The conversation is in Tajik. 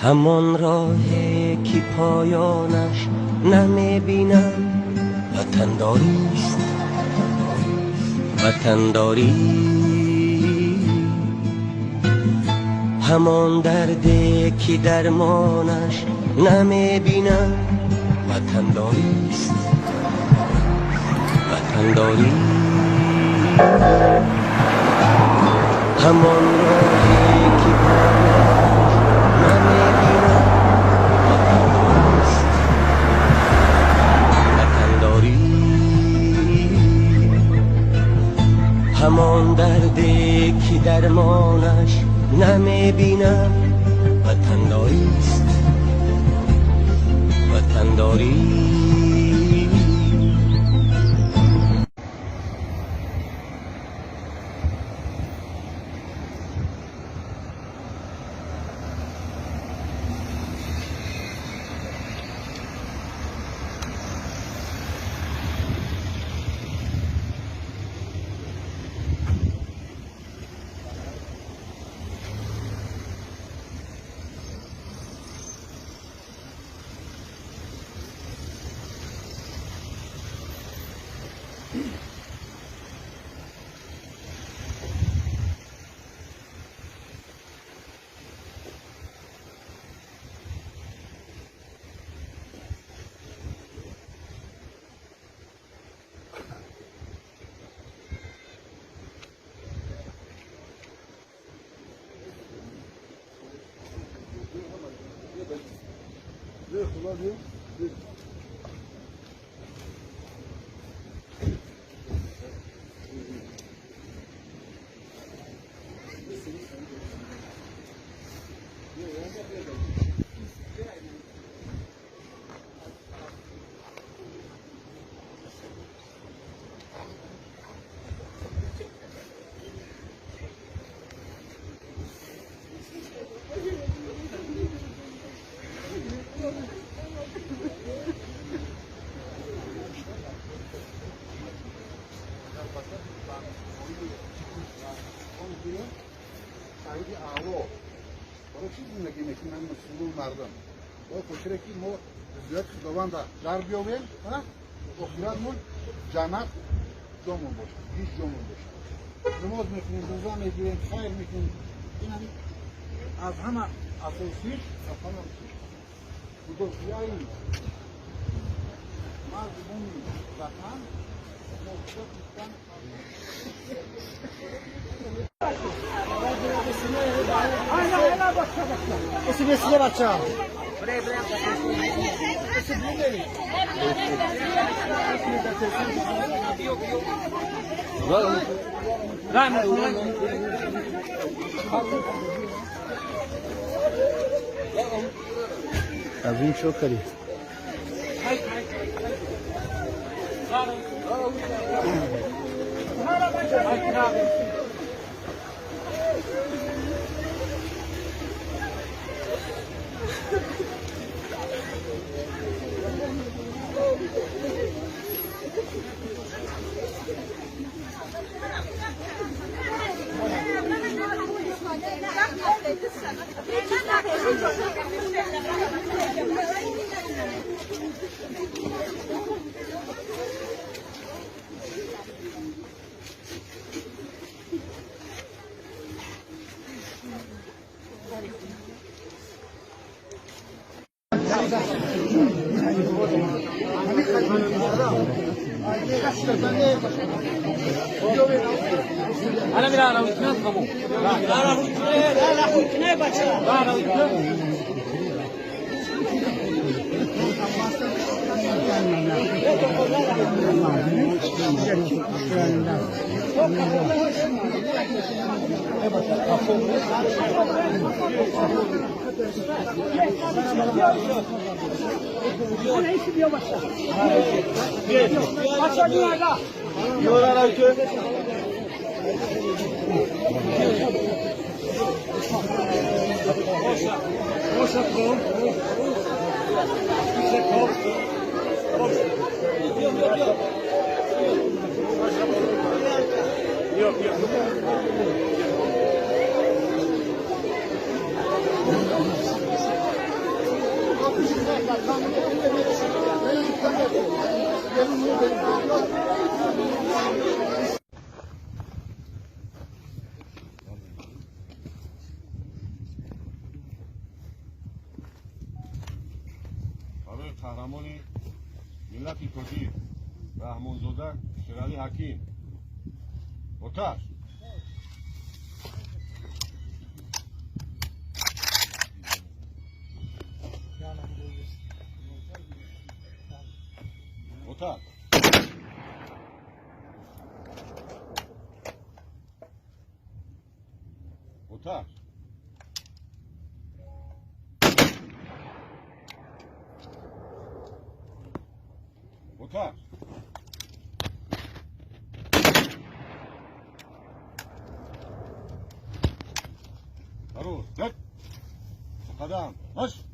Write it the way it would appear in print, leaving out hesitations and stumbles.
Ҳамон роҳе ки поёнаш намебинам, ватандорист, ватандорӣ. Ҳамон дарде ки дармонаш намебинам, ватандорист, ватандорӣ. Ҳамон роҳе ки поёнаш намебинам, ватандорист, ватандорӣ. Ҳамон дарде ки дармонаш намебинам, ватандорист, ватандорӣ. Шаҳиди аъло барои чӣ зиндагӣ мекунанд мусулмон мардум? Бояд хотире ки мо ризояти Худованда дар биёвем, охиратмон ҷаннат ҷомон бошад, ҳеҷ ҷомон бошад. Намоз мекунем, рӯза мегирем, хайр мекунем. Ин аз ҳама асосиш, аз ҳама мудофиаи мардумони ватан муҳофизат. বাচ্চা। Azim Shokari. Барои қаҳрамони миллати тоҷик Раҳмонзода Шералӣ Ҳаким. Оташ! Оташ! Оташ! Оташ! Хорош! Так! Қадам! Марш!